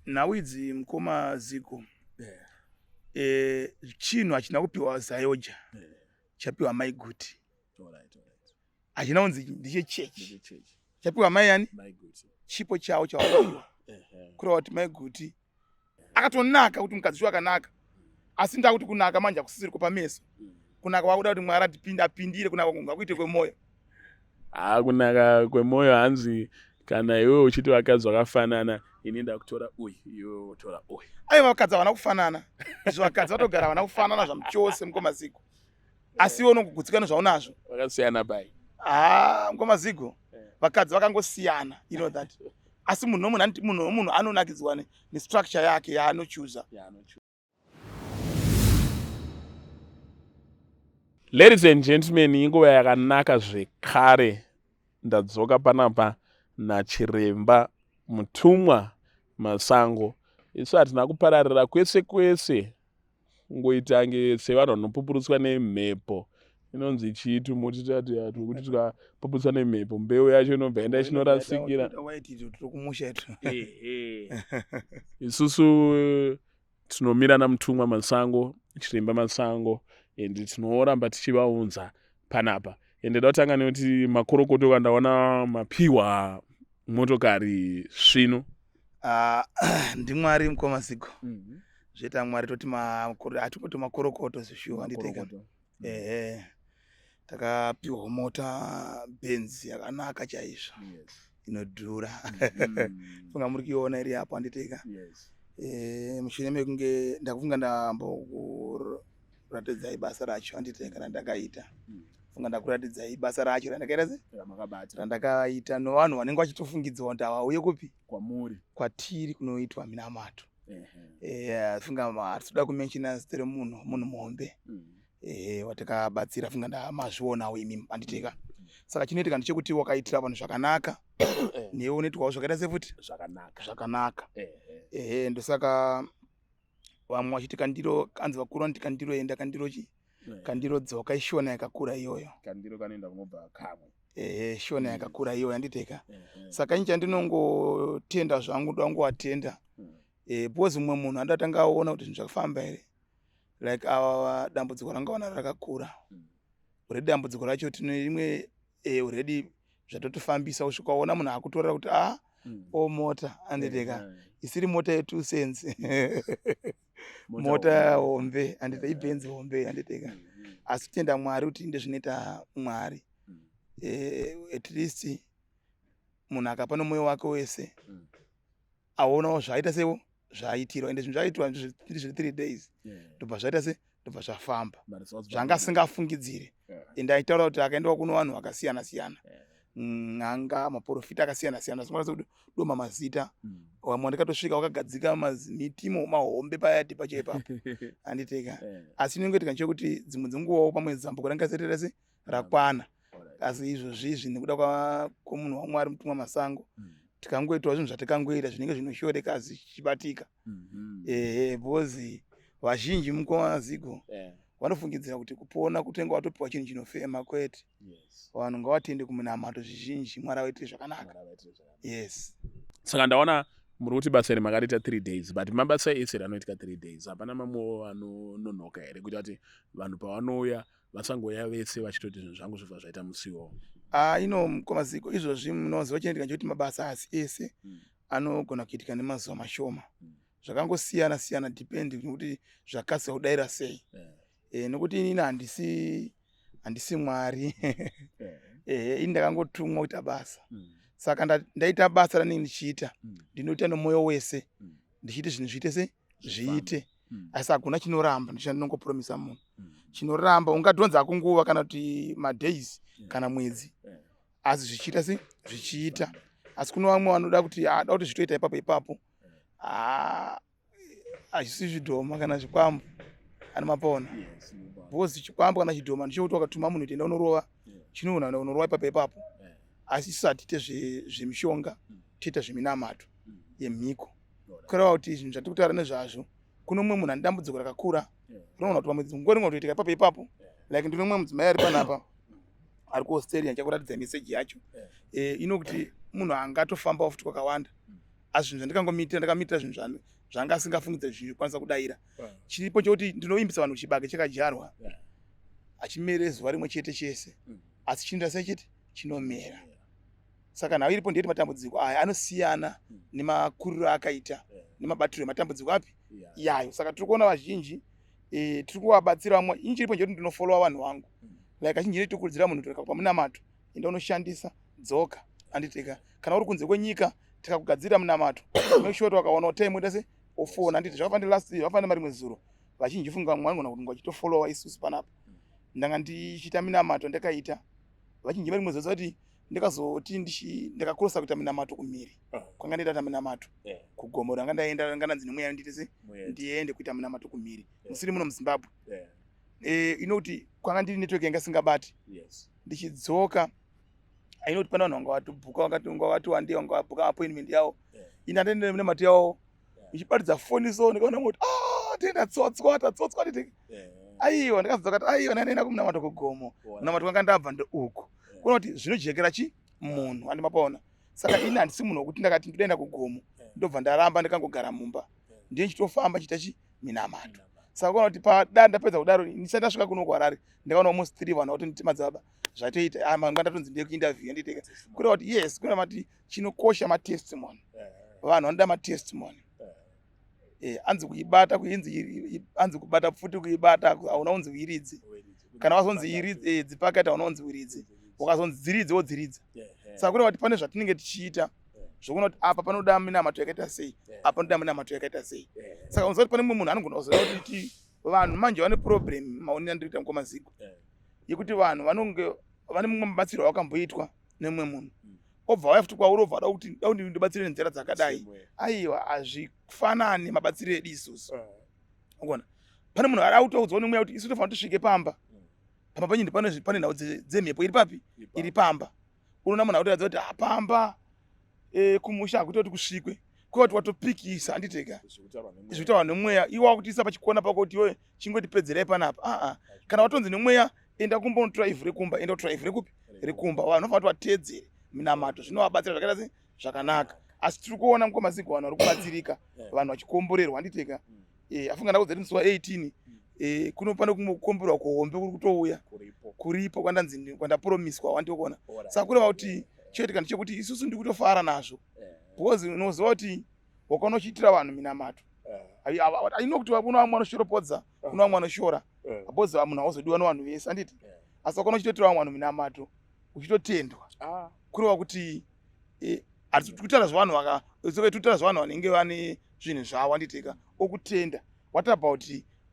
Nhau idzi mukoma Zigo, chinhu hachina kupiwa Zayoja, chapiwa Mai Guti. Hachina kunzi ndechechechi, chapiwa mai yani chipo chavo chavapiwa, kureva kuti Mai Guti akatonaka, kuti mukadzi shuwa akanaka, asi ndakuti kunaka manje hakusisiri kupameso. Kunaka wakuda kuti Mwari atipinde apindire, kunaka ngakuite kwemwoyo. Haa, kunaka kwemwoyo. Hanzi kana iwewe uchiti vakadzi vakafanana, ini ndakutora uyu, iwewe wotora uyu. Aiwa, vakadzi havana kufanana. Izvo vakadzi vatogara havana kufanana zvamuchose, mukoma Zigo, asi iwe unongogutsikana zvaunazvo. Vakasiyana bai? Haa, mukoma Zigo, vakadzi vakangosiyana, you know that, asi munhu nomunhu, munhu nomunhu anonakidzwa nestructure yake yaanochuza. Ladies and gentlemen, inguva yakanaka zvekare ndadzoka panapa nachiremba Mutumwa Masango. Isu hatina kupararira kwese kwese, kungoitange sevanhu vanopupurutswa nemhepo. Inonzi chii tumuti tati twekuti tikapupurutswa nemhepo, mbeu yacho inobva enda ichinorasikira? Isusu tinomira naMutumwa Masango, Chiremba Masango, and tinoramba tichivaunza panapa. Ende da kutanga nekuti makorokoto, kandaona mapiwa motokari svino. NdiMwari, mukoma Zigo. Zvoita Mwari, toti hatingoti makorokoto zvishuwa, handiteka? Ehe, takapiwa mota Benz yakanaka chaizvo, inodhura. Funga muri kuiona iri apo, handiteka? Mushure mekunge ndakufunga ndambokuratidzai basa racho, handiteka, randakaita. Funga ndakuratidzai basa racho randakaita se randakaita nevanhu vanenge vachitofungidzwa kuti havauye kupi? Kwamuri. Kwatiri kunoitwa minamato. Funga hatitoda kumenshina zita remunhu, munhu muhombe watakabatsira. Funga ndamazvionawo imi, handiteka? Saka chinoitika ndechekuti wakaitira vanhu zvakanaka, newe unoitwawo zvakaita sefuti zvakanaka. Zvakanaka, ehe. Ndosaka vamwe vachiti kandiro, kanzi vakuru vanoti kandiro enda, kandiro chi kandiro dzoka. Ishona yakakura iyoyo. Kandiro kanoenda kunobva kamwe. Ehe, shona yakakura iyoyo, handiteka? Saka ini chandinongotenda zvangu, ndoangovatenda, because mumwe munhu andatanga aona kuti zvinhu zvakafamba here, like ava dambudziko rangawana rakakura already. Dambudziko racho tine rimwe already zvatotofambisa kusvika waona munhu akutorera kuti a o mota, anditeka? Isiri mota ye2 cents, mota hombe, andite? IBenz hombe, anditeka? Asi tenda Mwari kuti ndezvinoita Mwari. At least munhu akapa nomwoyo wake wese, aonawo zvaaita sewo zvaaitirwa. Ende zvinhu zvaitirwa zviri 3 days, ndobva zvaita se ndobva zvafamba zvanga asingafungidzire. Ende aitaura kuti akaendawo kuno vanhu vakasiyana siyana, n'anga, maprofita akasiyana siyana, asinga kuti doma mazita. Vamwe vandikatosvika vakagadzika mitimo mahombe payati pacho ipapo, handiteka? Asi inongoitika nchekuti dzimwe dzenguvawo pamwe zambuko ranga risati se rakwana. Asi izvozvizvi nekuda kwemunhu waMwari Mutumwa Masango, tikangoitawo zvinhu zvatikangoita zvinenge zvinoshoreka asi zvichibatika. Ehe, because vazhinji, mukoma Zigo, vanofungidzira kuti kupona kutenga watopiwa chinhu chinofema. Kwete. Vanhu ngavatende kumunamato zvizhinji, Mwari avaitire zvakanaka. Yes. Saka ndaona muri kuti basa iri makariita 3 days, but mabasa ese anoitika 3 days, hapana mamwewo anononoka here, kuita kuti vanhu pavanouya vasangouya vese vachitoti zvinhu zvangu zvobva zvaita musiwo? Ah, ino mukoma Ziko, izvozvi munoziva chinoitika nchekuti mabasa asi ese anogona kuitika nemazuva mashoma. Zvakangosiyana siyana, depend nekuti zvakasika kudayira sei. Nekuti inini handisi Mwari. Ehe, ini ndakangotumwa kuita basa. Saka ndaita basa randinenge ndichiita, ndinoita nomwoyo wese, ndichiiti zvinhu zviite se zviite. Asi hakuna chinoramba. Ndichandinongopromisa munhu chinoramba, ungadhonza kunguva kana kuti madays kana mwedzi, asi zvichiita se zvichiita. Asi kuno vamwe vanoda kuti ada kuti zvitoita ipapo ipapo. Haa, hazvisi zvidhoma kana zvikwambo, ani mapona? Because chikwambo kana chidhoma ndechekuti wakatuma munhu kuti enda unorova, chinoona unorova ipapo ipapo. Asi isu hatiite zvemishonga, toita zveminamato yemhiko, kureva kuti zvinhu zvatiri kutaura nezvazvo, kuno mumwe munhu ane dambudziko rakakura, unoona kuti pamwe nguva rinogona kutoitika ipapo ipapo. Like ndine mumwe mudzimai ari panapa ari kuAustralia, ndichakuratidza meseji yacho. Inokuti munhu angatofambawo futi kwakawanda. Asi zvinhu zvandikangomiitira, ndakamiitira zvinhu zvanga asingafungidze zvikwanisa kudaira. Chiripo chekuti ndinovimbisa vanhu chibage chakadyarwa hachimere zuva rimwe chete chese, asi chinoita sei chete chinomera. Saka nhau iripo ndeyeti matambudziko aya anosiyana nemakuriro akaita nemabatiro ematambudziko api iyayo. Saka tiri kuona vazhinji, tiri kuvabatsira vamwe. Ini chiripo ndechekuti ndinofolowa vanhu vangu. Like kazhinji ndinokurudzira munhu kuti pamunamato enda unoshandisa, dzoka, anditeka. Kana uri kunze kwenyika tikakugadzirira munamato, make sure kuti wakawana time uita se ofona, anditi. Zvakafanira last, zvakafanira marimwe zuro, vazhinji funga vamwe vanogona kuti vachitofolowa isusu panapa. Ndanga ndichiita minamato, ndakaita vazhinji marimwe zuro kuti ndikazoti ndakakorosa kuita minamato kumhiri kwanga ndaita minamato kugomo ranga ndaenda, ranga ndanzi nemweya ndiite se ndiende kuita minamato kumhiri musiri muno muZimbabwe. Inoti kwanga ndiri network yanga isingabati. Ndichidzoka ainoti pane vanhu vanga vatobhuka, vanga vati wandei, vanga vabhuka appointment yavo. Ini andaenda minamato yavo ndichibatidza foni, so ndikaona kuti, ah, tenda tsotswa, tatsotswa tete. Aiwa, ndikazodzoka kuti aiwa, ndaenda kumunamato kugomo, munamato kwanga ndabva ndeuku. Kuona kuti zvinojekera chi munhu andimapaona. Saka ini handisi munhu wekuti ndakati ndodaenda kugomo ndobva ndaramba ndikangogara mumba. Ndiye ndichitofamba chiita chi minamato. Saka kuona kuti pada ndapedza kudaro, ndisati ndasvika kuno kuHarare, ndakaona almost three vanhu vakuti madzibaba zvatoita. Ah, mangwana ndatonzi ndiye kuinterview, anditeka. Kureva kuti yes, kureva kuti chinokosha matestimony. Vanhu vanoda matestimony. Anzi kuibata kuinzi, anzi kubata pfuti kuibata, hauna unzi uiridzi. Kana wazonzi iridzi, dzipakati, hauna unzi uiridzi. Wakazonzi dziridzi, wodziridza. Saka kureva kuti pane zvatinenge tichiita zvokuona kuti apa panoda minamato yakaita sei, apa panoda minamato yakaita sei. Saka unoziva kuti pane mumwe munhu anogona kuzoda kuti vanhu manje vane problem, maonero andiri kuita, mukoma Zigo, yekuti vanhu vanonge vane mumwe mabatsiro awakamboitwa nemumwe munhu, obva waya futi kwauri, obva da kuti da kuti ndibatsire nenzira dzakadai. Aiwa, hazvifanani mabatsiro edu isusu. Ukaona pane munhu ari autoudzwa nemweya kuti isu tofanira tisvike pamba, pamba penyu pane nhau dzemhepo iri papi, iri pamba. Unoona munhu akutoratidza kuti pamba, kumusha hakuita kuti kusvikwe, kweva kuti watopikisa, handiteka zvekutaurwa nemweya. Iwe wakutiisa pachikona pako kuti iwe chingotipedzerai panapa. Aa, kana watonzi nemweya enda kumba unotora ivhu rekumba, enda utora ivhu rekupi, rekumba. Vanhu vanofanira kuti vateedzere minamato, zvinovabatsira zvakaita se zvakanaka. Asi tiri kuona, mukoma Zigo, vanhu vari kubatsirika, vanhu vachikomborerwa, handiteka. Afunga ndakudza kuti musi wa18 kuno pane kumwe kukomborerwa kuhombe kuri kutouya, kuripo kwandanzi kwandapromiswa, wandikuona. Saka kureva kuti chinoitika ndechekuti isusu ndiri kutofara nazvo because unoziva kuti wakaona uchiitira vanhu minamato, aino kuti kuno vamwe vanoshoropodza, kuno vamwe vanoshora because munhu hauzodiwa nevanhu vese, handiti? Asi wakaona uchitoitira vamwe vanhu minamato uchitotendwa, kureva kuti hatisi kutaura zvevanhu kutaura zvevanhu vanenge vane zvinhu zvavo, handiteka, okutenda. What about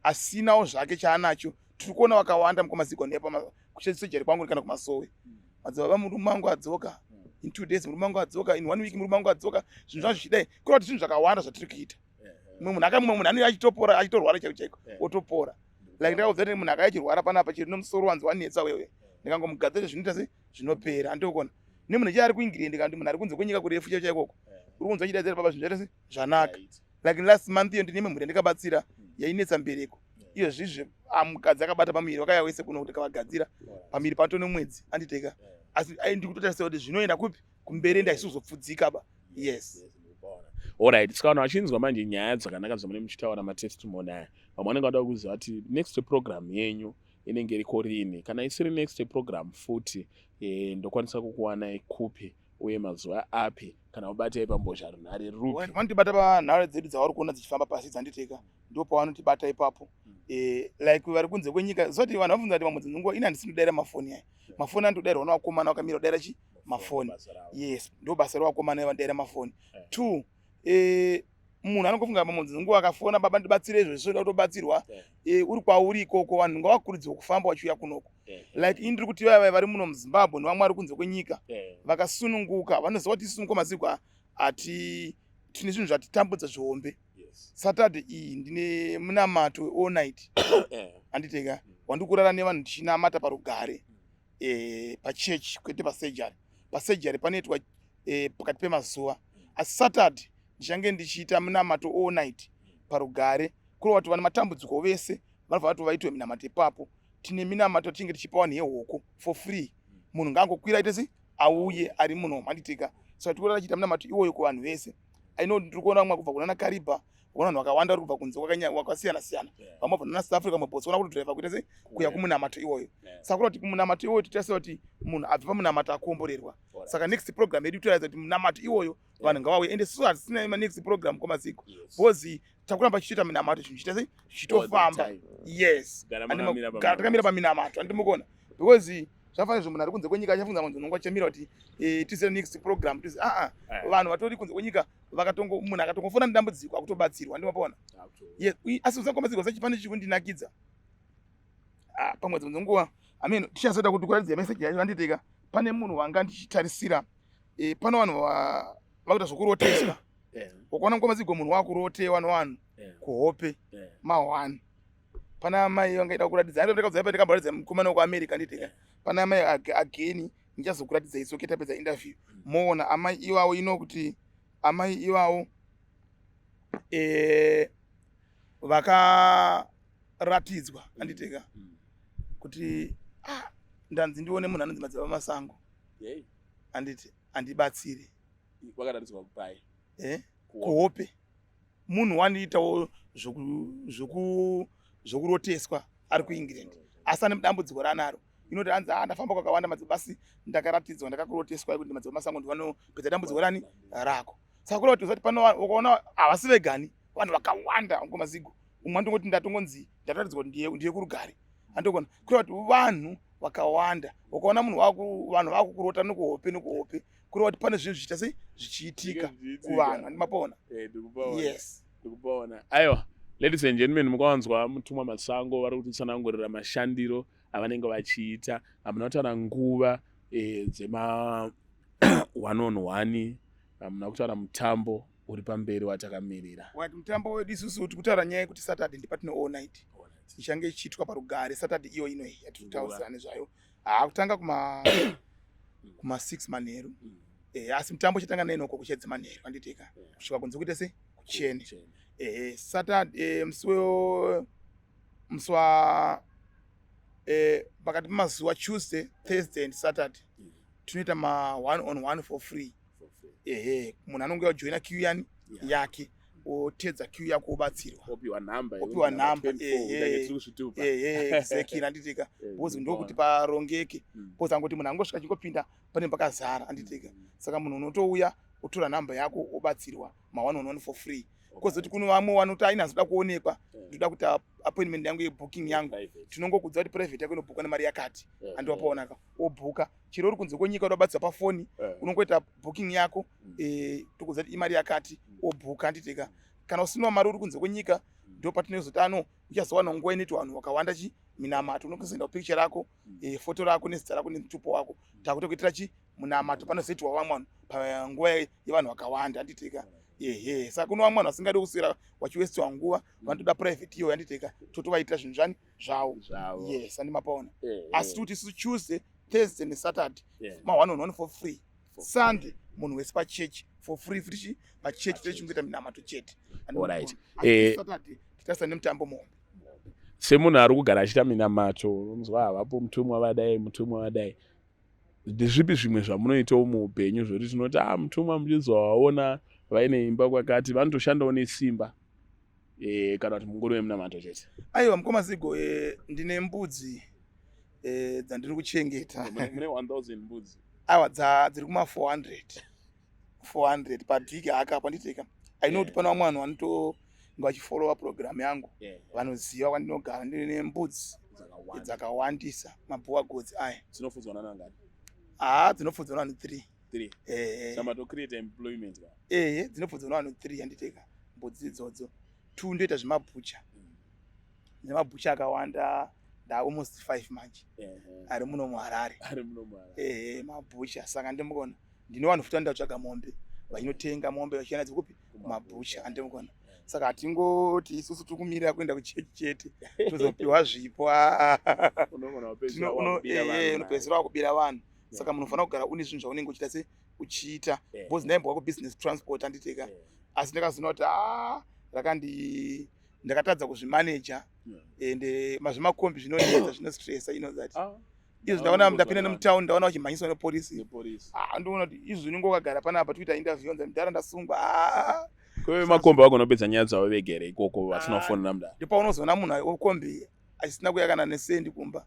asinawo zvake chaanacho? Tiri kuona vakawanda, mukoma Zigo, kuchesejari kwangu kana kumasowe, madzibaba, murume wangu adzoka in 2 days, murume wangu adzoka in one week, murume wangu adzoka, zvinhu zvazvo zvichidai. Kureva kuti zvinhu zvakawanda zvatiri kuita. Mumwe munhu mumwe munhu anenge achitopora, achitorwara chaiko chaiko, otopora. Like ndakaudza kuti munhu akauya achirwara panapa chiri nomusoro wanzi wanetsa wewe, ndikangomugadzira zvinoita se zvinopera, andikuona nemunhu chiari kuEngland kana kuti munhu ari kunze kwenyika kurefu chaiko chaikoko, uri kunzwa achidaidzira, baba, zvinhu zvaita se zvanaka. Like last month iyo ndine imwe mhuri yandikabatsira yainetsa mbereko. Iyo zvizvi mukadzi akabata pamuviri, vakauya wese kuno kuti kavagadzira pamuviri pato nemwedzi, anditeka. Asi ndikutotarisa kuti zvinoenda kupi kumberi, ende haisizopfudzika ba, yes. Alright, saka vanhu vachinzwa manje nyaya dzakanaka dzamune muchitaura, matestimony aya, vamwe vanenge vada kuziva kuti next program yenyu inenge iriko rini. Kana isiri next program futi, ndokwanisa kukuwanai kupi uye mazuva api, kana kubatai pambozha runhare rupi? Vanotibata panhare dzedu dzavari kuona dzichifamba pasi, dzanditeka, ndo pavanotibata ipapo. Like vari kunze kwenyika, zoti vanhu vabvunza kuti vamwe dzinguva ini handisi kudaira mafoni aya. Mafoni anotodairwa nevakomana vakamira kudaira chi mafoni. Yes, ndo basa revakomana vanodaira mafoni. Two, munhu anongofunga pamwe dzinguva akafona, baba ndibatsire izvo, zvisoda kutobatsirwa. Uri kwauri ikoko, vanhu ngavakurudzirwe kufamba vachiuya kunoko. Like ini ndiri kuti vaya vari muno muZimbabwe nevamwe vari kunze kwenyika vakasununguka, vanoziva kuti isusu mukomaziko hati tine zvinhu zvatitambudza zvihombe. Saturday iyi ndine munamato weall night, handiteka, wandiri kurara nevanhu tichinamata parugare, pachechi, kwete pasurgery. Pasurgery panoitwa pakati pemazuva, asi Saturday ndichange ndichiita munamato all night parugare. Kureva kuti vane matambudziko vese vanobva vati vaitwe minamato ipapo. Tine minamato tichinge tichipa vanhu yehoko for free. Munhu ngaangokwira aite se auye ari muno, handitika. Saka tikurara tichiita munamato iwoyo kuvanhu vese. I know ndiri kuona vamwe kubva kunana Kariba, kuona vanhu vakawanda vari kubva kunze kwakasiyana siyana, vamwe vabva nana South Africa, vamwe Botswana, kuti driver kuita sei kuya kumunamato iwoyo. Saka kuda kuti kumunamato iwoyo tiita kuti munhu abve pamunamato akomborerwa. Saka next program yedu toratidza kuti munamato iwoyo vanhu ngavauye. Ende susu hatisina ma next program kwamaziko, because takuramba tichiita minamato, zvinhu chiita sei, zvichitofamba. Yes, gara takamira paminamato, andimukona, because zvafanira zvo munhu ari kunze kwenyika achafunza manzi unonga achamira kuti tiise next program tizi aa. Vanhu vatori kunze kwenyika vakatongo, munhu akatongofona nedambudziko akutobatsirwa, ndimapona. Yes, asi usakomadziko sachipane chikundinakidza. Ah, pamwe dzimwe dzenguva, I mean, tichazoita kuti kuratidza message yacho vanditika. Pane munhu wanga ndichitarisira, pano vanhu vakuita zvokuroteswa. Ukaona mukomazigo munhu wakurotewa nevanhu kuhope ma1, pana amai vangaida kuratidza, ndakabaratidza mukomana wekuAmerica, nditika pana amai again ndichazokuratidza isoke tapedza interview. Moona amai ivavo ino kuti amai ivavo vakaratidzwa, anditeka, kuti ah, ndanzi ndione munhu anonzi Madzibaba Masango, anditi andibatsire. Wakaratidzwa kupai? Kuhope. Munhu waniitawo zvokuroteswa ari kuEngland, asi ane dambudziko raanaro inoti hanzi, "Ah, ndafamba kwakawanda madzibasi, ndakaratidzwa, ndakakuroteswa kuti Madzibaba Masango ndivanopedza dambudziko rani rako." Saka kureva kuti uzati pano ukaona havasi vegani, vanhu vakawanda ngomazigo. Umwe andongoti ndatongonzi ndataratidzwa kuti ndiye kurugare, andogona kureva kuti vanhu vakawanda. Ukaona munhu vanhu vakukurota nekuhope, kureva kuti pane zvinhu zvichiita sei, zvichiitika kuvanhu, andimapona. Yes. Ndikupaona. Aiwa, ladies and gentlemen, mukawanzwa Mutumwa Masango vari kutitsanangurira mashandiro avanenge vachiita. Hamuna kutaura nguva dzema one on one, hamuna kutaura mutambo uri pamberi watakamirira. Right, mutambo wedu isusu tiri kutaura nyaya yekuti Saturday ndipatine all night ichange ichiitwa parugare. Saturday iyo ino iyi yatiri kutaurisana nezvayo, haakutanga kuma 6 manheru, asi mutambo uchatanga 9 o'clock kuchedza manheru, anditika, kusvika kunze kuite sei, kuchene. Saturday, musi wa pakati pemazuva Tuesday, Thursday and Saturday tinoita ma one on one for free. Ehe, munhu anonge ajoina queue yani yake, otedza queue yako, obatsirwa. Opiwa namba. Opiwa namba, ehe. Ehe, exactly, anditika, because ndokuti parongeke, because angoti munhu angosvika chingopinda pane pakazara, anditika. Saka munhu unotouya otora namba yako, obatsirwa ma one on one for free. Kozoti kuno vamwe vanoti ainazoda kuonekwa, ndoda kuti appointment yangu yebooking yangu, tinongokudza kuti private yako inobhukwa nemari yakati, andiwapaonaka, obhuka. Chero uri kunze kwenyika uda kubatsirwa pafoni, unongoita booking yako, tokudza kuti imari yakati, obhuka, anditika. Kana usina mari uri kunze kwenyika, ndo patinozoti ano uchazowana nguva inoitwa vanhu vakawanda chi minamato, unokuzoenda kupicture rako, foto rako nezita rako nemutupo wako, takutokuitira chi munamato panozoitwa vamwe vanhu panguva yevanhu vakawanda, anditika. Ehe, saka kuno vamwe vanhu vasingadi kuswera vachiwestiwa nguva, vanotoda private iyo, yanditika, totovaitira zvinhu zvani zvavo. Zvavo. Yes, andimapaona. Asi tikuti isusu Tuesday, Thursday neSaturday ma one on one for free. Sunday munhu wese pachechi for free futi, chi pachechi techingoita minamato chete. Alright. Saturday titarisa nemutambo mombe. Semunhu ari kugara achiita minamato, unonzwa havapo mutumwa vadai, mutumwa vadai, ndezvipi zvimwe zvamunoitawo muupenyu zvokuti tinoti a mutumwa muchizovaona vaine imba kwakati, vanotoshandawo nesimba, kana kuti mungori wemunamato chete? Aiwa, mukoma Zigo, ndine mbudzi dzandiri kuchengeta. Mune 1000 mbudzi? Aiwa, dziri kuma 400, 400 padhiki haka panditeka. I know kuti pane vamwe vanhu vanotonga vachifollowa program yangu, vanoziva kwandinogara. Ndine mbudzi dzakawandisa, maBoer goats aya. Dzinofudzwa nanangani? Haa, dzinofudzwa navanhu 3. 3? Ehe. Saka matocreate employment ka? Ehe, dzinofudzwa navanhu 3, handiteka, mbudzi idzodzo. Two ndoita zvemabhucha, nemabhucha akawanda, nda almost 5 manje ari muno muHarare. Ari muno muHarare. Ehe, mabhucha. Saka ndimukona ndine vanhu futi vanoda mombe, vachinotenga mombe vachienda dzikupi, kumabhucha, andimukona. Saka hatingoti isusu tiri kumirira kuenda kuchechi chete tozopiwa zvipo. Unogona kupedzisira wakubira vanhu. Unopedzisira wakubira vanhu. Saka munhu unofanira kugara une zvinhu zvaunenge uchiita se uchiita, because ndaimbova kubusiness transport, anditeka, asi ndakazoona kuti a rakandi ndakatadza kuzvimaneja. Ende mazvemakombi zvinonetsa, zvinostressa, you know that. Ah. Izvo ndaona ndapinda nemutown, ndaona vachimhanyiswa nepolisi. Ah, ndoona kuti izvo unenge wakagara panapa tuita interview, onzi mudhara ndasungwa. Ah. Kwe makombi vagonopedza nyaya dzavo vega here ikoko vasina kufonera mudhara? Ndopaunozoona munhu wekombi asina kuya kana nesendi kumba,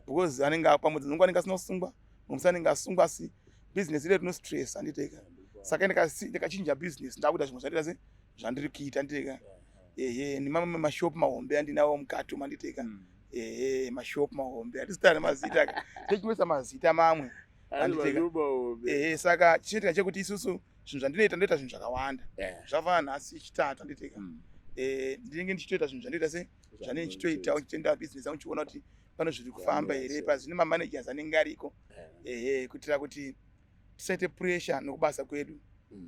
because anenge pamwe dzinonguva anenge asina kusungwa, mumwe anenge asungwa, asi business ire rino stress anditeka. Saka ndikachinja business, ndakuita zvimwe zvandiita se zvandiri kuita anditeka. Ehe, nemamwe mashop mahombe andinawo mukati umu anditeka. Ehe, mashop mahombe hatisitari mazita ka, techingoisa mazita mamwe anditeka. Ehe, saka chinoitika chekuti isusu zvinhu zvandinoita, ndoita zvinhu zvakawanda. Zvafana nhasi Chitatu anditeka. Ndinenge ndichitoita zvinhu zvandinoita se zvandinenge ndichitoita, ndichitoenda business yangu, ndichiona kuti pano zviri kufamba here, pazvine mamanagers anenge ariko. Ehe, kuitira kuti tisaite pressure nokubasa kwedu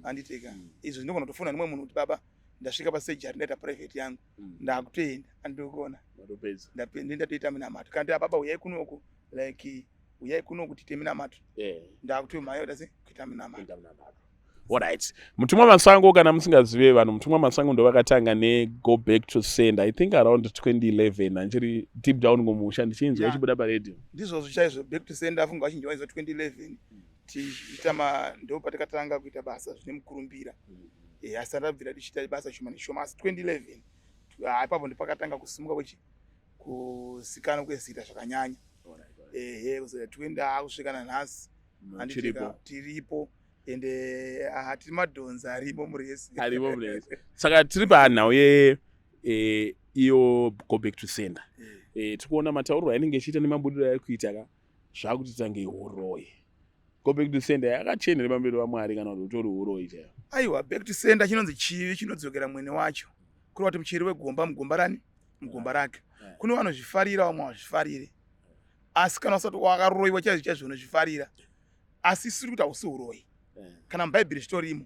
anditeka. Izvo ndinogona kutofona nemumwe munhu kuti, "Baba, ndasvika pasurgery, ndaita private yangu, ndakutoenda." Andikuona ndatoita minamato, kana kuti, "Baba, uyai kunoku, like uyai kunoku tiite minamato." Ndakutomhanya kuita se kuita minamato. Alright, Mutumwa Masango, kana musingazive vanhu, Mutumwa Masango ndo vakatanga ne-Go Back to Sender, I think around 2011, hanchiri deep down kumusha ndichinzwa ichibuda paredio. Ndizvozvo chaizvo. Back to Sender afunga vachinji vaizwa 2011 tichiita ma, ndo patakatanga kuita basa zvine mukurumbira. Asi andabvira tichiita basa shoma neshoma, asi 2011, ah, ipapo ndopakatanga kusimuka kwechi kuzikanwa kwezita zvakanyanya. Ehe, kuzoita 20 akusvika nanhasi. Tiripo. Tiripo, ende ah, tiri madhonza arimo muresi. Arimo muresi. Saka tiri panhau ye iyo Go Back to Sender. Tiri kuona matauriro ainenge ichiita nemabudiro airi kuita ka, zvakuti tange uroyi. Go Back to Sender yakachena pamberi vaMwari kana kuti utori uroyi chaiwo? Aiwa, Back to Sender chinonzi chivi chinodzokera mwene wacho, kureva kuti mucheri wegomba mugomba rani, mugomba rake. Kune vanozvifarira, vamwe havazvifarire, asi kana usati wakaroyiwa chaizvo chaizvo unozvifarira, asi isiri kuti hausi uroyi. Kana mubhaibheri zvitorimo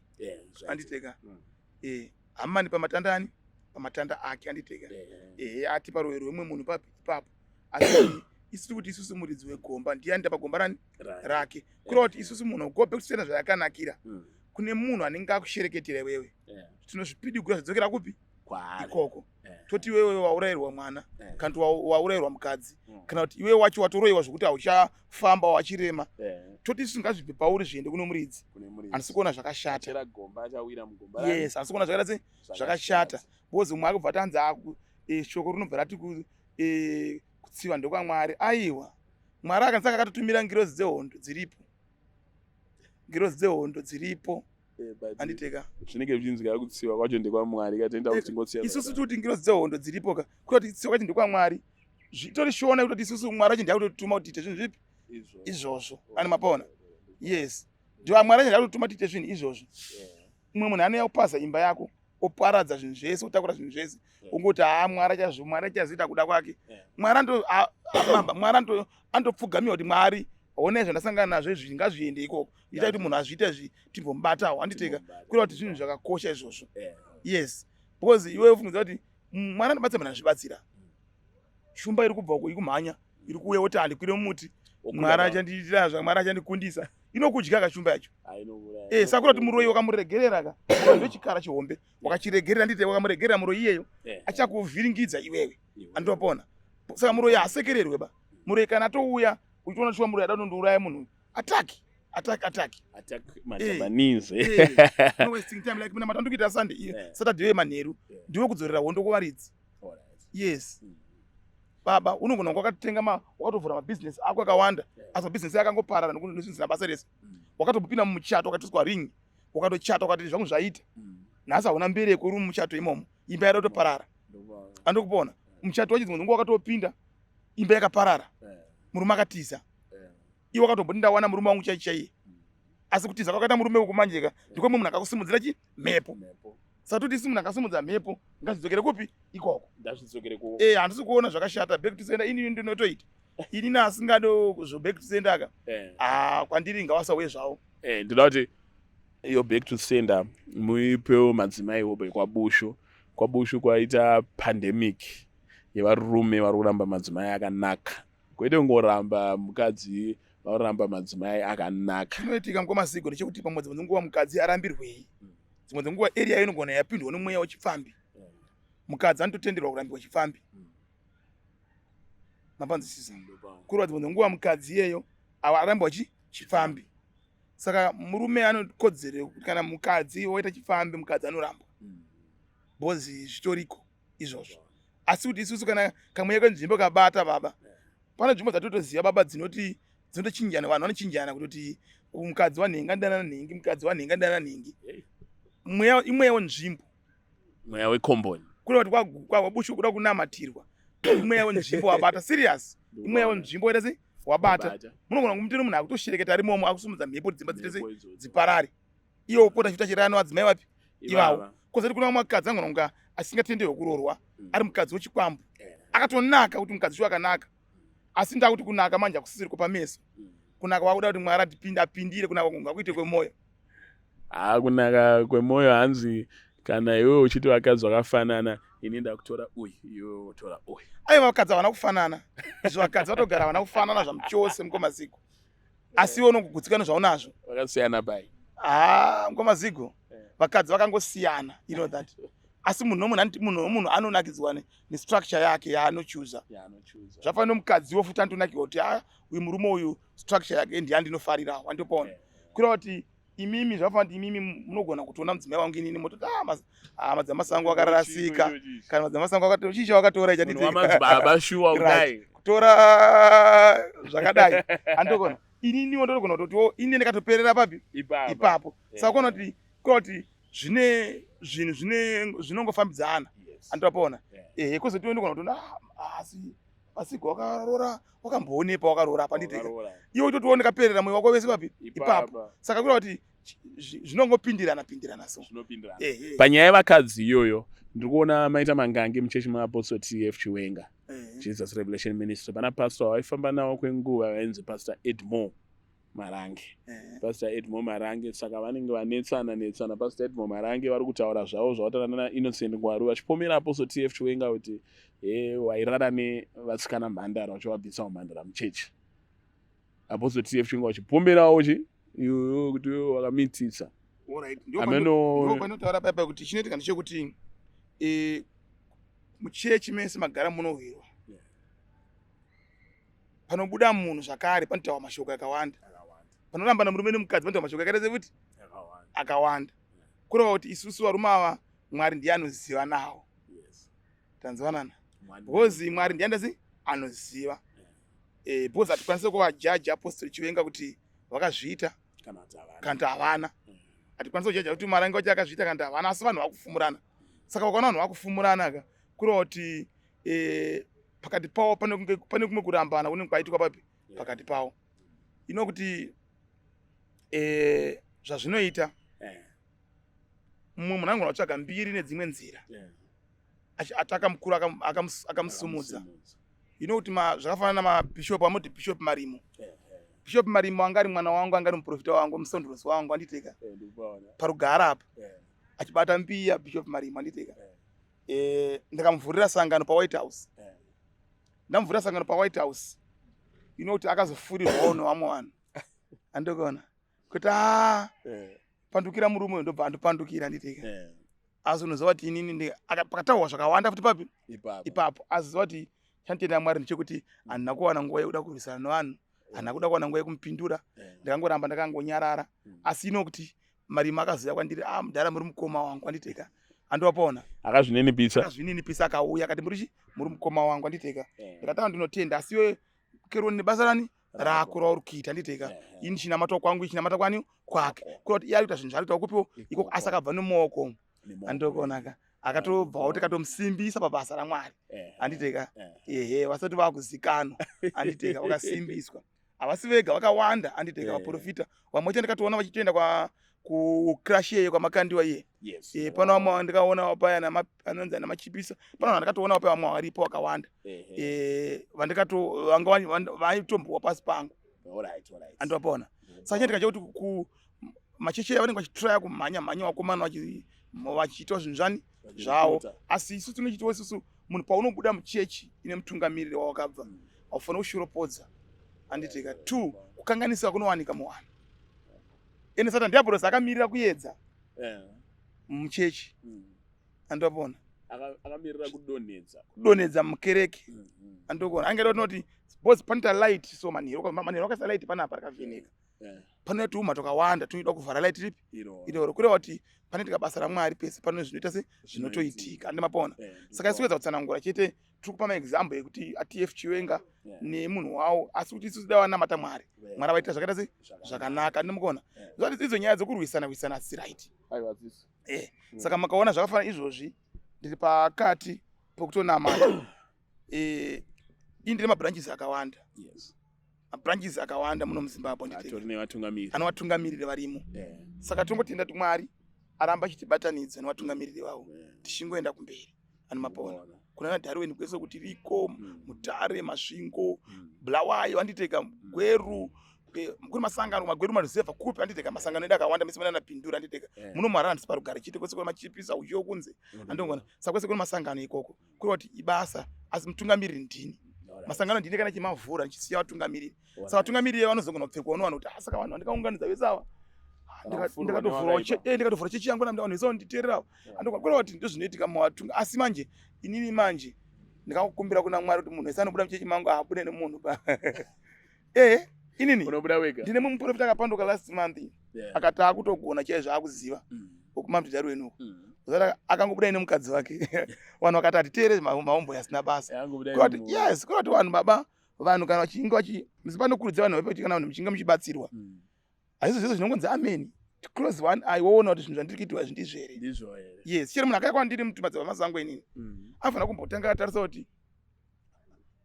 anditeka. Hamani pamatanda ani, pamatanda ake anditeka. Ehe, ati paruwe rwemwe munhu papi ipapo, asi isiri kuti isusu muridzi wegomba ndiani, pagomba rani rake, kureva kuti isusu munhu Go Back to Sender zvayakanakira, kune munhu anenge akushereketera iwewe, tinozvipidigura zvidzokera kupi? Ikoko. Toti iwewe waurayirwa mwana, kana kuti waurayirwa mukadzi, kana kuti iwewe wacho watoroyiwa zvokuti hauchafamba, wachirema, toti isusu ngazvibve pauri zviende kuno muridzi. Handisi kuona zvakashata. Yes, handisi kuona zvakaita se zvakashata, because umwe akubva tanzi shoko rinobva rati kutsiva ndokwaMwari. Aiwa, Mwari akanisaka akatotumira ngirozi dzehondo dziripo, ngirozi dzehondo dziripo anditeka. Zvinenge zvichinzi kutsiva kwacho ndekwaMwari, katoenda kuti tingotsiva. Isusu tikuti ngirozi dzehondo dziripo ka, kuda kuti kutsiva kwacho ndekwaMwari, zvitori shona kutoti isusu Mwari acho ndiakutotuma kuti tiite zvinhu zvipi izvozvo. Ani mapaona? Yes, ndiwa Mwari acho ndiakutotuma tiite zvinhu izvozvo. Umwe munhu anouya kupaza imba yako, oparadza zvinhu zvese, otakura zvinhu zvese, ungoti, "Haa, Mwari achazvo, Mwari achazoita kuda kwake." Mwari Mwari andopfugamira kuti, "Mwari, honai zvandasangana nazvo izvi, ngazviende ikoko." Ita kuti munhu azviite izvi, timbomubatawo anditeka, kureva kuti zvinhu zvakakosha izvozvo. Yes, because iwe ufungidza kuti Mwari anobatsira munhu azvibatsira. Shumba iri kubva uko, iri kumhanya, iri kuuya, woti, "Handikwire mumuti, Mwari achandiitira zva, Mwari achandikundisa." Inokudya kashumba yacho. Saka kuti muroyi wakamuregerera ka, ndochikara chihombe, wakachiregerera ndite, wakamuregerera muroyi iyeyo, achakuvhiringidza iwewe andopona. Saka muroyi haasekererwe ba. Muroyi kana atouya uchiona shuwa muroyi ada kunondiuraya munhu uyu, attack, attack, attack. Attack majapanese. No wasting time, like mina matando kuita Sunday, Saturday yemanheru, ndiwe kudzorera hondo kuvaridzi. Yes baba, unogona kunge wakatenga wakatovhura mabhizinesi ako akawanda, asi mabhizinesi akangoparara nekuti nezvinhu zvisina basa rese. Wakatopinda mumuchato, wakatoiswa ring, wakatochata, ukati zvangu zvaita. Nhasi hauna mbereko, uri mumuchato imomo, imba yada kutoparara andokupona. Muchato wacho dzimwe dzenguva wakatopinda, imba yakaparara, murume akatiza. Iwe wakatomboti, "Ndawana murume wangu chai chaiye," asi kutiza kwakaita murume uku manjeka ndiko mumwe munhu akakusimudzira chi mhepo. Saka toti isi munhu akasimudza mhepo ngazvidzokere kupi? Ikoko. Ngazvidzokere ku Handisi kuona zvakashata Back to Sender. Ini ndinotoita inini asingade zvo Back to Sender ka. Ah, kwandiri ngawasauye zvavo. Ndinoda kuti iyo Back to Sender muipewo madzimai hope kwaBushu. KwaBushu kwaita pandemic yevarume vari kuramba madzimai akanaka, kwete kungoramba mukadzi, vanoramba madzimai akanaka. Chinoitika mukwamasigo ndechekuti pamwe dzimwe dzenguva mukadzi arambirwei, dzimwe dzenguva area inogona yapindwa nemweya wechipfambi. Mukadzi anototenderwa kurambiwa chipfambi. Mapanzwisisa? Kureva dzimwe nguva mukadzi iyeyo aramba chi chipfambi. Saka murume anokodzero yekuti kana mukadzi waita chipfambi, mukadzi anoramba, because zvitoriko izvozvo. Asi kuti isusu kana kamweya kenzvimbo kabata baba, pane nzvimbo dzatotoziva baba dzinoti dzinotochinjana, vanhu vanochinjana kutoti mukadzi wanhengi anodana nhengi, mukadzi wanhengi anodana nhengi. Mweya imweya wenzvimbo. Mweya wekomboni. Kureva kuti kwaBushu kuda kunamatirwa, imweya wenzvimbo wabata serious, imweya wenzvimbo waita sei, wabata. Munogona kumutira munhu akutoshereketa ari momo, akusumudza mhepo, dzimba dzite sei, dziparare. Iye wopota chiita chirano adzimai vapi ivavo. Kozati kuna vamwe vakadzi angona kunga asingatenderwe kuroorwa, ari mukadzi wechikwambo, akatonaka kuti mukadzi shuwa akanaka, asi ndakuti kunaka manje hakusisiri kupameso. Kunaka wakuda kuti Mwari atipinde, apindire. Kunaka ngakuite kwemwoyo. Haa, kunaka kwemwoyo. Hanzi kana iwewe uchiti vakadzi vakafanana, ini ndakutora uyu, iwewe wotora uyu. Aiwa, vakadzi havana kufanana. Izvo vakadzi vatogara havana kufanana zvamuchose, mukomaziko, asi iwe unongogutsikana nezvaunazvo. Vakasiyana pai? Haa, mukomazigo, vakadzi vakangosiyana, you know that. Asi munhu nomunhu, munhu nomunhu anonakidzwa nestructure yake yaanochuza. Zvafanira nomukadziwo futi anotonakirwa kuti a uyu murume uyu structure yake ndiyandinofarirawo, andopona. Kureva kuti imimi, zvafanira kuti imimi munogona kutoona mudzimai wangu inini mototi, "Ah, madzamasango akarasika," kana madzamasango akatora chii chawakatora. Madzibaba shuwa kudai. Kutora zvakadai, andogona ininiwo ndotogona kutotiwo ini ndikatoperera papi? Ipapo. Saka kuona kuti kureva kuti zvine zvinhu zvine zvinongofambidzana, andopona. Ehe, kwozotiwo ndogona kutoona, "Ah, asi pasigo wakarora, wakamboonepa wakarora apa?" Nditeka iwe utotiwo ndikaperera mwoyo wako wese papi? Ipapo. Saka kureva kuti zvinongopindirana pindirana so. Panyaya yevakadzi iyoyo, ndiri kuona maita mangange muchechi maApostle TF Chiwenga, Jesus Revelation Ministry. Pana pastor vaifamba navo kwenguva vainzi Pastor Edmore Marange. Pastor Edmore Marange, saka vanenge vanetsana netsana. Pastor Edmore Marange vari kutaura zvavo zvavataura nana Innocent Ngwaru, vachipomera Apostle TF Chiwenga kuti he wairara nevasikana mhandara, vachivabvisa umhandara muchechi. Apostle TF Chiwenga vachipomerawo chi iwewe kuti iwewe wakamitisa. Panotaura paipa kuti chinoitika ndechekuti muchechi mese magara munohwirwa, panobuda munhu zvakare panotaurwa mashoko akawanda, panoramba namurume nemukadzi panotaurwa mashoko akaita sekuti akawanda. Kureva kuti isusu varume ava, Mwari ndiye anoziva nawo. Tanzwanana? Because Mwari ndiye andasi anoziva, because hatikwanisi kuvajaji Apostle Chiwenga kuti vakazviita kana kuti havana. Hatikwanisi kujaja kuti Marange wacho akazviita kana kuti havana, asi vanhu vakufumurana. Saka ukaona vanhu vakufumurana ka, kureva kuti pakati pavo pane kumwe kurambana kunenge kwaitwa papi pakati pavo. Ino kuti zvazvinoita, mumwe munhu anogona kutsvaga mbiri nedzimwe nzira ataka mukuru akamusumudza. Ino kuti zvakafanana namabhishopu amoti Bishop Marimo. Bishop Marimo anga ari mwana wangu, anga ari muprofita wangu, musondorosi wangu, anditeka parugara apa achibata mbiya. Bishop Marimo, anditeka, ndikamuvhurira sangano paWhite House. Ndamuvhurira sangano paWhite House, ino kuti akazofurirwawo nevamwe vanhu, andikuona kuti a pandukira murume uyu, ndobva andopandukira, anditeka. Asi unoziva kuti inini pakataurwa zvakawanda futi papi ipapo, aziva kuti chanditenda Mwari ndechekuti handina kuwana nguva yekuda kurwisana nevanhu, handina kuda kuwana nguva yekumupindura. Ndakangoramba ndakangonyarara. Asi ino kuti Marimo akaziva kwandiri, "A, mudhara, muri mukoma wangu," anditeka, andovapaona. Akazvininipisa. Akazvininipisa, akauya akati, "Muri chi muri mukoma wangu," anditeka. Ndikataura, "Ndinotenda, asi iwe keroni nebasa rani rako rauri kuita," anditeka. "Ini chinamata kwangu, ichinamata kwani kwake." Kureva kuti iye ari kuita zvinhu zvaari kuita kupiwo ikoko, asi akabva nemumaoko, anditokuonaka, akatobvawo tikatomusimbisa pabasa raMwari, anditeka. Ehe, vasati vakuzikanwa, anditeka, vakasimbiswa. Havasi vega, vakawanda, anditeka. Vaprofita vamwe vacho ndikatoona vachitoenda kwa kucrash iyeyo kwaMakandiwa iye. Pano vamwe ndikaona paya anonzi ana Machipisa, pano vanhu ndakatoona paya vamwe varipo vakawanda vandikato vanga vaitombowa pasi pangu, andivapona. Saka chinoitika chekuti ku machechi aya vanenge vachitraya kumhanya mhanya vakomana vachiita zvinhu zvani zvavo, asi isu tinochitiwo isusu munhu paunobuda muchechi ine mutungamiriri wawakabva, haufaniri kushoropodza, anditika. Two, kukanganisa kunowanika muvanhu, ende Satan Diablos akamirira kuedza muchechi, andivapona. Akamirira kudonhedza. Kudonhedza mukereke. Andikuona angaita kuti because panoita light so manheru manheru akaisa light panapa rakavheneka. Pane tuuma twakawanda tunoda kuvhara light ripi iroro kureva kuti panoitika basa ramwari pese pano zvinoita se zvinotoitika andi mapona. Saka isi kuedza kutsanangura chete tiri kupa maexample ekuti atf chiwenga nemunhu wawo asi kuti isusu dai vanamata mwari mwari avaitira zvakaita se zvakanaka andi mukuona zvati idzo nyaya dzekurwisana rwisana asi right. Saka makaona zvakafanana izvozvi ndiri pakati pokutonamata. Ini ndine mabranches akawanda. Mabranches akawanda muno muZimbabwe anovatungamiriri varimo. Saka tongotenda kuti Mwari aramba achitibatanidza nevatungamiriri vavo tichingoenda kumberi. Ani mapona kuna na Darwin kwese kuti riko Mutare, Masvingo, Bulawayo, anditeka Gweru, kuri masangano Magweru maruzevha kupi anditeka masangano edu akawanda mese mana Pindura anditeka muno muHarare handisi parugare chete kwese kune machipisa uchiyo kunze andongona saka kwese kune masangano ikoko kureva kuti ibasa asi mutungamiriri ndini masangano ndini kana chimavhura ndichisiya vatungamiriri saka vatungamiriri vanozogona kupfekwa unowana kuti saka vanhu vandikaunganidza vese ava ndikatovhura chechi yangu vanhu vese vanditeererawo andokwa kuti ndozvinoitika muvatunga asi manje inini manje ndikakukumbira kuna Mwari kuti munhu wese anobuda muchechi mangu abude nemunhu ba inini ndine mumwe muprofita akapanduka last month akati akutogona chaizvo akuziva okumamutidaro wenuko akangobuda ine mukadzi wake vanhu vakati hatiteere maombo asina basa. Yes, kuti vanhu baba vanhu kana vachinge vachi panokurudzira vanhu vape kana vanhu muchinge muchibatsirwa hazvizvo zvese zvinongonzi ameni close one eye woona kuti zvinhu zvandiri kuitiwa izvi ndizvo here. Yes, chero munhu akauya kwandiri madzibaba masango inini anofanira kumbotanga atarisa kuti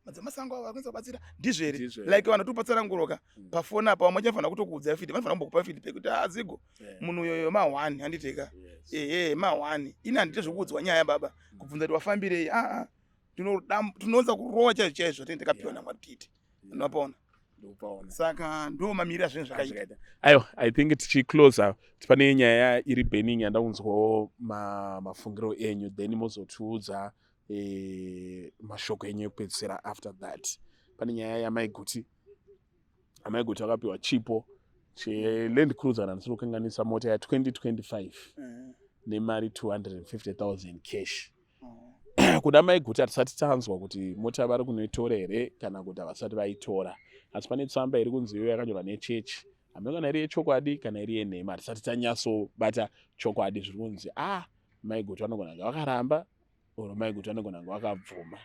madzibaba masango ava akwanisa kubatsira ndizvo here. Like vanhu topatsananguroka pafoni apa vamwe vachafanira kutokuudza feedback, vanofanira kumbokupa feedback kuti azigo munhu uyoyo ma1 handiteka ehe ma1 ini handite zvekuudzwa nyaya baba kubvunza kuti wafambirei aa tinoonza kurowa chaizvo chaizvo tinenge takapiwa namwari tiite unopaona. Saka ndo mamiriro azvinhu zvakaita. Aiwa, I think tichiclosa pane nyaya iri burning yandakunzwawo mafungiro enyu then mozotiudza mashoko enyu ekupedzisira after that. Pane nyaya yaMaiguti. Amaiguti akapiwa chipo cheLand Cruiser handisiri kukanganisa mota ya 2025 nemari 250,000 cash. Kuda Maiguti hatisati tanzwa kuti mota vari kunoitora here kana kuti havasati vaitora, asi pane tsamba iri kunzi iyo yakanyorwa nechechi hameno kana iri yechokwadi kana iri yenhema hatisati tanyatsobata chokwadi. Zviri kunzi Maiguti vanogona kunge vakaramba or Maiguti vanogona kunge vakabvuma,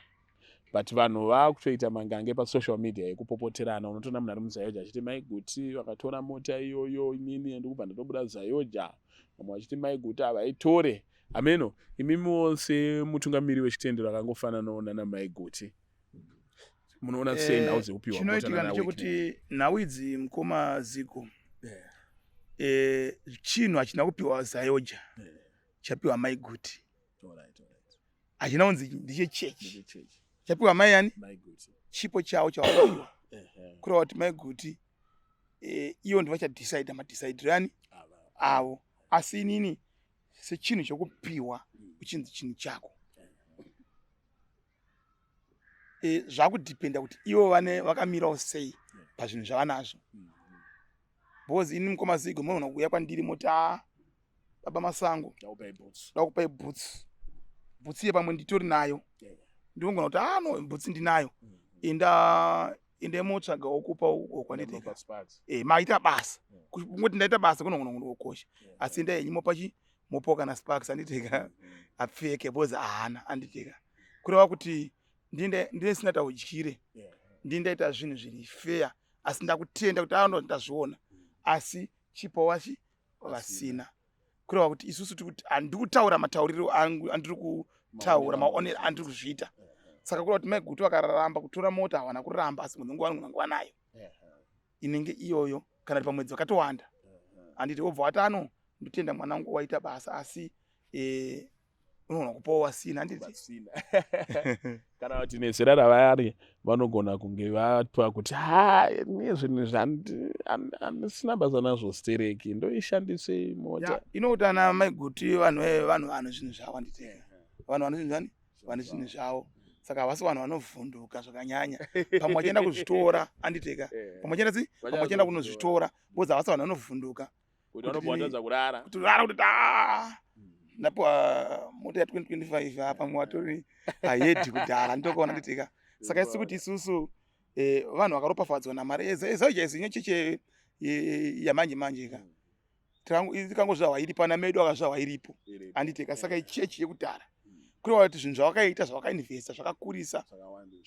but vanhu vakutoita mangange pasocial media ekupopoterana. Unotoona munhu ari muZAOGA achiti Maiguti vakatora mota iyoyo inini ndikubva ndatobuda ZAOGA, vamwe vachiti Maiguti havaitore. Ameno imimiwo semutungamiri wechitendero akangofananawo nana Maiguti munoona sei nhau dzekupiwa? Chinoitika ndechekuti nhau idzi mukoma Zigo, chinhu hachina kupiwa ZAOGA, chapiwa Maiguti. Hachina kunzi ndechechechi, chapiwa mai yani chipo chavo chavapiwa kureva kuti Maiguti iyo ndivo vachadecida madecidir ani avo. Asi inini sechinhu chokupiwa uchinzi chinhu chako zvakudhipenda kuti ivo vane vakamirawo sei pazvinhu zvavanazvo. Because ini mukoma Zigo munogona kuuya kwandiri moti a baba Masango ndakupai boots, boots iye pamwe nditori nayo, ndinogona kuti no boots ndinayo, enda ende motsvagawo kupa uko kwanditeka maita basa kungoti ndaita basa kunogona kundokosha, asi endai henyu mopa chi mopawo kana sparks anditeka apfeke because haana anditeka. Kureva kuti ndine sina udyire ndini ndaita zvinhu zviri fair, asi ndakutenda kuti ano ndazviona, asi chipo wachi vasina. Kureva kuti isusu handikutaura matauriro angu andiri kutaura maonero andiri kuzviita. Saka kureva kuti Maiguti vakaramba kutora mota havana kuramba, asi munhu nguva vanogona nguva nayo inenge iyoyo kana kuti pamwedzi vakatowanda handiti wobva wati ano ndotenda mwana wangu waita basa, asi unogona kupawo wasina handiti. Kana kuti nezera ravari vanogona kunge vapa kuti ha ne zvinhu zvandisina basa nazvo stereki ndoishandisei mota. Inokuti ana Maiguti vanhu vanhu vano zvinhu zvavo handiti vanhu vano zvinhu zvani vane zvinhu zvavo, saka havasi vanhu vanovhunduka zvakanyanya pamwe vachienda kuzvitora anditeka pamwe vachienda si pamwe vachienda kunozvitora because havasi vanhu vanovhunduka kuti kuti rara kuti ta ndapiwa mota ya 2025 apa pamwe watori ahedhi kudhara nditokaona nditika. Saka isi kuti isusu eh, vanhu vakaropafadzwa namari ezau chaizo ine cheche yamanje manje ka tikangozvarwa iripo ana medu akazvarwa iripo anditeka. Saka ichechi yekudhara kureva kuti zvinhu zvavakaita, zvavakainvesta zvakakurisa,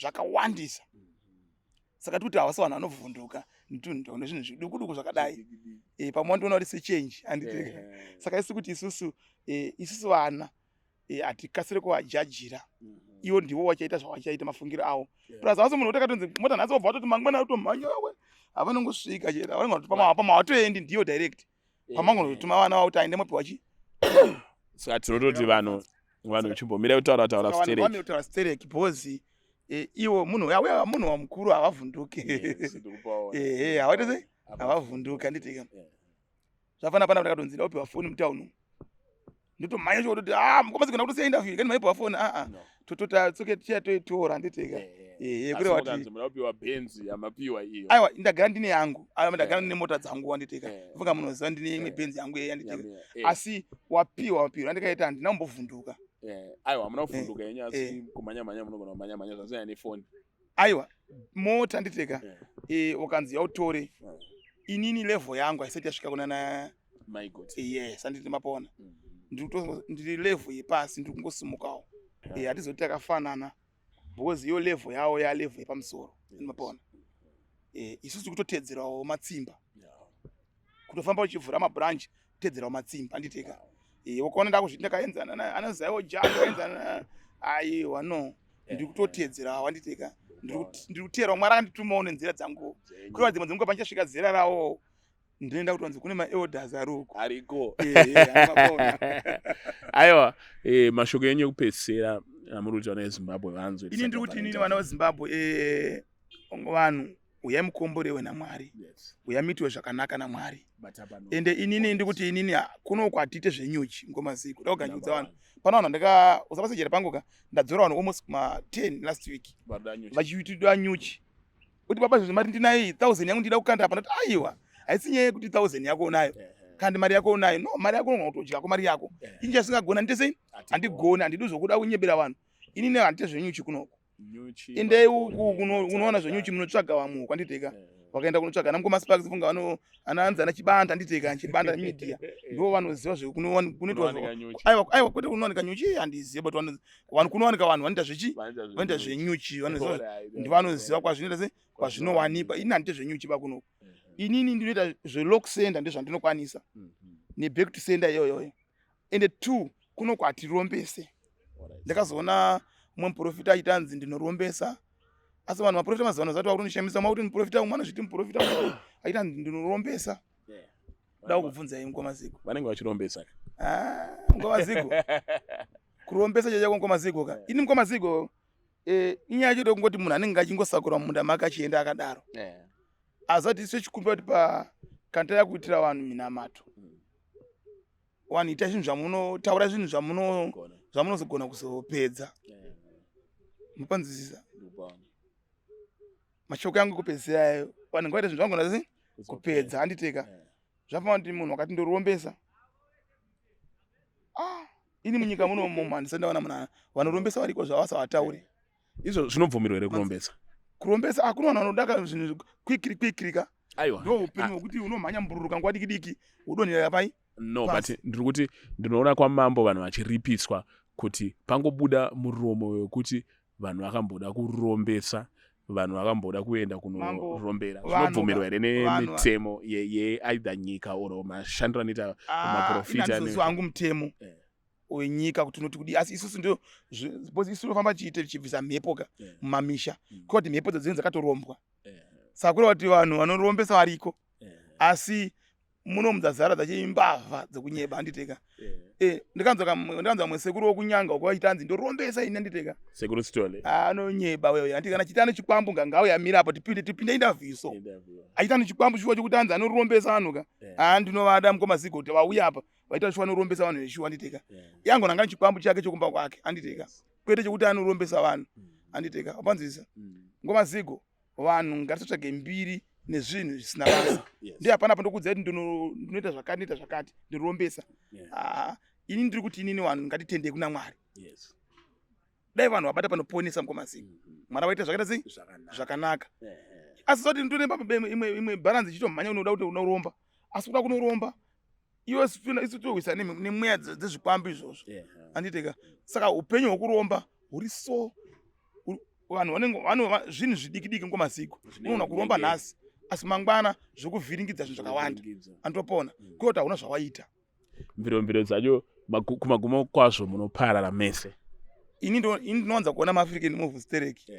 zvakawandisa. Saka tikuti havasi vanhu vanovhunduka netunhu nezvinhu zviduku duku zvakadai. Pamwe vandoona kuti sechange, anditeka. Saka isi kuti isusu isusu vana hatikasire kuvajajira. Ivo ndivo vachaita zvavachaita, mafungiro avo. Plus havasi munhu kuti akatonzi mota nhasi wobva watoti mangwana utomhanya we. Havanongosvika chete, havanongoti pamwe hawatoendi, ndiyo direct pamangonotuma vana vavo kuti aende mopiwa chi. Saka tinototi vanhu chimbomira kutaura taura. Saka vanhu stereki. Vamire kutaura stereki because iwo munhu uya munhu wamukuru havavhunduki. Ehe, havaite sei, havavhunduki, handitika? Zvafana pana ndakatonzi ndaupiwa foni mutauni umu, ndotomhanya chokutoti, "Ah, mukoma, sigona kutosiya interview kani maipiwa foni." Aa, totota tsoke ticha toitora, handitika? Ehe, kureva kuti Muda kupiwa Benzi yamapiwa iyo. Aiwa, ndagara ndine yangu. Aiwa, ndagara ndine mota dzangu, wanditika? Funga munoziva ndine imwe Benzi yangu yeye, handitika? Asi wapiwa mapiro andikaita, handina kumbovhunduka. Aiwa, hamuna kuvhunduka yenyu, asi kumhanya mhanya munogona kumhanya mhanya zvasiyana nefoni. Aiwa, mota, nditeka, ukanzi yautore, inini level yangu haisati yasvika kunana My God. Yes, handiti mapona? Ndiri level yepasi, ndiri kungosimukawo. Hatizoti takafanana because iyo level yavo yalevel yepamusoro, mapona? Isusu kutotedzerawo matsimba, kutofamba uchivhura mabranch, kutedzerawo matsimba, handiteka? Ukaona ndakuzviti ndakaenzana anazaiwo ja ndakaenzana, aiwa, no, ndiri kutotedzerawo, handiteka? Ndiri kuteerawo. Mwari akanditumawo nenzira dzangu. Kureva dzimwe dzenguva pandichasvika zera rawo, ndinoenda kutonzi kune maelders ari uko. Ariko. Mapona. Aiwa, mashoko enyu ekupedzisira amuri kuti vana veZimbabwe vanzwe. Ini ndiri kuti inini, vana veZimbabwe, vanhu uyai mukomborewe naMwari. Uyai muitiwe zvakanaka naMwari. Ende inini ndiri kuti inini kunoku hatiite zvenyuchi ngomaziko da kuganyudza vanhu. Pana vanhu ndaka usapasejera pangu ka, ndadzora vanhu almost kuma 10 last week vachiitidwa nyuchi, kuti, "Baba, zvezvo mari ndinayo, 1000 yangu ndida kukanda apa." Ndati, "Aiwa, haisi nyaya yekuti 1000 yako unayo kandi mari yako unayo. No, mari yako unogona kutodyako mari yako. Ini chasingagona ndite sei? Handigoni, handidi zvokuda kunyebera vanhu. Inini handite zvenyuchi kunoku. Endei uku kunoona zvenyuchi, munotsvaga vamwe uku, handiteka? Vakaenda kunotsvaga ana mukoma Sparks, funga vano anaanzi ana Chibanda, handiteka? Chibanda Media ndo vanoziva zvekunoitwa. Aiwa, aiwa, kwete kunowanika nyuchi handizivi, but vanhu kunowanika vanhu vanoita zvechi, vanoita zvenyuchi, vanoziva, ndivanoziva kwazvinoita sei, kwazvinowanikwa. Ini handite zvenyuchi pakunoku. Inini ndinoita zvelock sender, ndezvandinokwanisa, neback to sender iyoyoyo. Ende two, kunoku hatirombese. Ndakazoona mumwe muprofita achiti anzi ndinorombesa, asi vanhu maprofita mazuva ano zati vakutonishamisa makuti muprofita umwe anozviti muprofita achiti anzi ndinorombesa. Da kukubvunzai, mukoma Ziko. Vanenge vachirombesa. Ah, mukoma Ziko, kurombesa chachako, mukoma Ziko ka. Ini, mukoma Ziko, inyaya yacho ndokungoti munhu anenge achingosakura mumunda make achienda akadaro. Azati isu chikumbira kuti pa kana taya kuitira vanhu minamato, vanhu ita zvinhu zvamunotaura, zvinhu zvamunozogona kuzopedza. Mupanzwisisa mashoko yangu ekupedzisira ayo? Vanhu ngavaite zvinhu zvangona sei kupedza, handiteka? Zvafana kuti munhu wakati ndorombesa, ah, ini munyika muno mumu handisati ndaona munhu vanorombesa variko zvavasavatauri. Izvo zvinobvumirwa here kurombesa? Kurombesa hakuna. Vanhu vanodaka zvinhu quickly quickly ka. Aiwa. Ndo upenyu hwekuti unomhanya mbururuka nguva diki diki, wodonhera pai. No. Pasi. But ndiri kuti ndinoona kwamambo vanhu vachiripiswa kuti pangobuda muromo wekuti vanhu vakamboda kurombesa, vanhu vakamboda kuenda Mambo, kunorombera. vanhu Zvinobvumirwa here vanhu nemitemo yeeither nyika or mashandiro anoita Ah, maprofita? ini handizoziva hangu mutemo wenyika kuti unoti kudii, asi isusu ndo because isu tinofamba tichiite tichibvisa mhepo ka mumamisha. Kuva kuti mhepo dzinenge dzakatorombwa, saka kureva kuti vanhu vanorombesa variko, asi muno mudzazara dzachimbavha dzekunyeba, handiteka? Ndikanzwa mwe sekuru wokunyanga uko vachiita anzi ndorombesa ini, handiteka? Sekuru Sitole. Anonyeba wewe, handiti? Kana chiita nechikwambu, ngangauye amira apo, tipinde interview. So achiita nechikwambu shuwa chokuti anzi anorombesa vanhu ka. Ah, ndinovada mukoma Zigo kuti vauya apa vaita shuwa anorombesa vanhu veshuwa, handiteka? Yangona ngani chikwambu chake chokumba kwake, handiteka? Kwete chokuti anorombesa vanhu, handiteka? Wapanzwisisa, ngoma Zigo? Vanhu ngatisatsvage mbiri nezvinhu zvisina basa. Ndiye hapana pa ndokuudza kuti ndinoita zvakati, ndinoita zvakati, ndinorombesa. Ah, ini ndiri kuti inini vanhu ngatitendei kuna Mwari. Dai vanhu vabata panoponesa mukomazini, Mwari vaita zvakaita sei? Zvakanaka. Asi zoti ndine imwe imwe balance ichitomhanya, unoda kuti unoromba, asi kuda kunoromba iwe isu tohwisa nemweya dzezvikwambo izvozvo, anditeka. Saka upenyu hwekuromba huri so vanhu vanenge vano zvinhu zvidiki diki ngomasiko. Unoona kuromba nhasi, asi mangwana zvokuvhiringidza zvinhu zvakawanda, anditopona kwete kuti hauna zvawaita. Mviromviro dzacho kumagumo kwazvo munoparara mese. Ini ndinowanza kuona maAfrican movie stereki.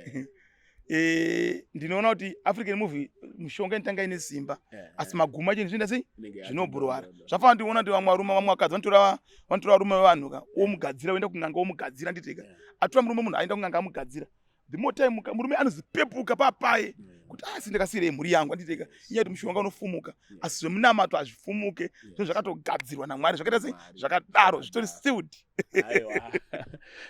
Ndinoona kuti African movie mishonga inotanga ine simba, asi magumo acho zvinoita sei? Zvinobhurwara. Zvafanira ndiona kuti vamwe varume, vamwe vakadzi vanotora varume vevanhu ka, womugadzira, woenda kun'anga womugadzira, nditeka atora murume, munhu aenda kun'anga amugadzira. The more time murume anozipepuka papaye kuti asi ndakasiyirei mhuri yangu, anditeka. Inyaya kuti mushonga unofumuka, asi zvemunamato hazvifumuke. Zvinhu zvakatogadzirwa naMwari zvakaita sei? Zvakadaro, zvitori sealed.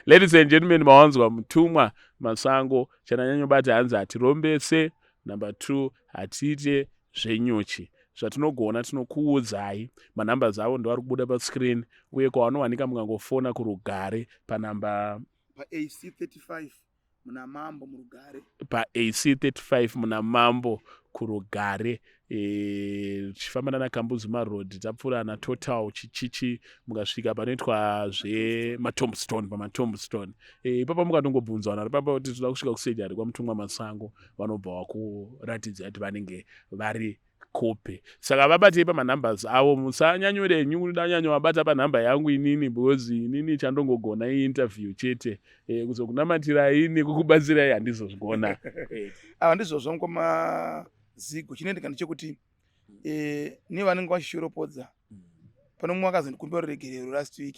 Ladies and gentlemen, mawanzwa Mutumwa Masango. Chananyanyobata hanzi hatirombese, number two hatiite zvenyuchi. Zvatinogona tinokuudzai. Manhamba avo ndo ari kubuda pascreen uye kwavanowanika, mukangofona kuRugare panhamba paAC 35 muna Mambo muRugare. PaAC 35 muna Mambo kuRugare, tichifamba nana Kambuzuma Road, tapfuura naTotal chichichi, mukasvika panoitwa zvematombstone, pamatombstone ipapa, mukatongobvunza vanhu vari papa kuti toda kusvika kusurgery kwaMutumwa Masango, vanobva vakuratidza kuti vanenge vari kupi. Saka vabatei pamanumbers avo. Musanyanyorenyu kuda nyanyovabata panhamba yangu inini, because inini chandongogona iinterview chete. Kuzokunamatirai nekukubatsirai handizozvigona. Ava ndizvozvo ngoma zigo. Chinoendeka ndechekuti nevanenge vachishoropodza, pane mumwe akazondikumbira ruregerero last week: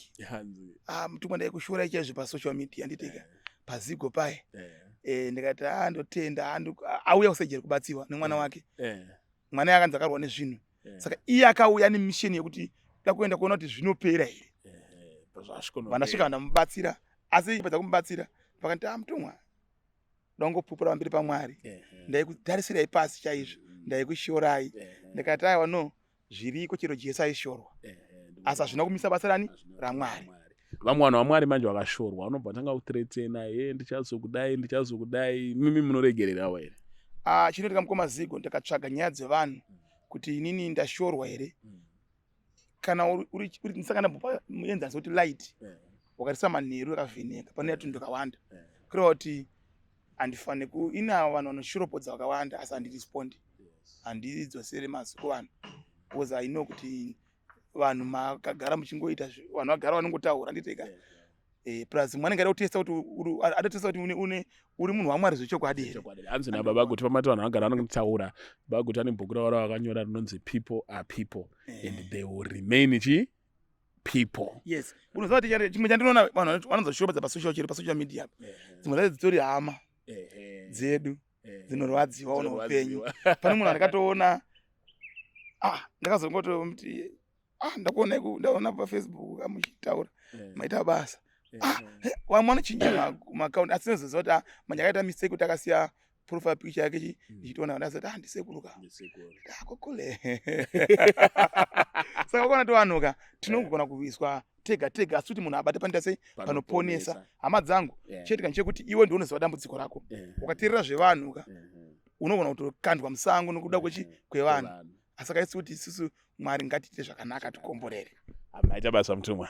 "Ah, Mutumwa, ndaikushorai chaizvo pasocial media, nditeka pazigo paye." Ndikati, "Ah, ndotenda." Auya kusurgery kubatsiwa nemwana wake. Mwana akanzi akarwa nezvinhu, saka iye akauya nemission yekuti da kuenda kuona kuti zvinopera here. Vandasvika vandamubatsira, asi pedza kumubatsira vakati, "Ah, Mutumwa, dangopupura pamberi paMwari, ndaikutarisirai pasi chaizvo, ndaikushorai." Ndikati, "Aiwa, no, zviriko, chero Jesu aishorwa, asi hazvina kumisa basa rani raMwari." Vamwe vanhu vaMwari manje vakashorwa vanobva tanga kuthreatena, "He, ndichazokudai, ndichazokudai." Mimi munoregererawo here? Ah, chinoitika mukoma Zigo, ndakatsvaga nyaya dzevanhu kuti inini ndashorwa here. Kana ndisaka ndambopa muenzaniso kuti light wakarisa manheru yakavheneka, pane tunhu twakawanda, kureva kuti handifani ku ina vanhu vanoshoropodza vakawanda, asi handirespondi, handidzosere mazwi kuvanhu, because I know kuti vanhu makagara muchingoita vanhu vagara vanongotaura, nditeka. Plus mwanenge ada kutesta kuti adatesta kuti une uri munhu waMwari zvechokwadi here. Hanzi nababa kuti pamati vanhu vagara vanotaura, baba kuti ane bhuku ravo ravakanyora rinonzi "People Are People and They Will Remain" chi people. Yes, unoziva kuti chimwe chandinoona, vanhu vanozoshopedza pasocial, chero pasocial media, dzimwe dzacho dzitori hama dzedu dzinorwadziwa neupenyu. Pane munhu andakatoona, ah, ndakazongotomuti, "Ah, ndakuona, ndaona paFacebook kamuchitaura, maita basa." Ah, vamwe vanochinja maakaunti, asi nozoziva kuti, ah, manje akaita mistake kuti akasiya profile picture yake chi ndichitoona, ndazoti, "Ah, ndisekuru ka." Akokole. Saka ukaona kuti vanhu ka tinogona kuwiswa tega tega, asi kuti munhu abate panoita sei? Panoponesa. Hama dzangu, chaitika ndechekuti iwe ndiwe unoziva dambudziko rako. Ukateerera zvevanhu ka, unogona kutokandwa musango nokuda kwechi kwevanhu. Asi kaisi kuti isusu, Mwari ngatiite zvakanaka, tikomborere. Maita basa, Mutumwa.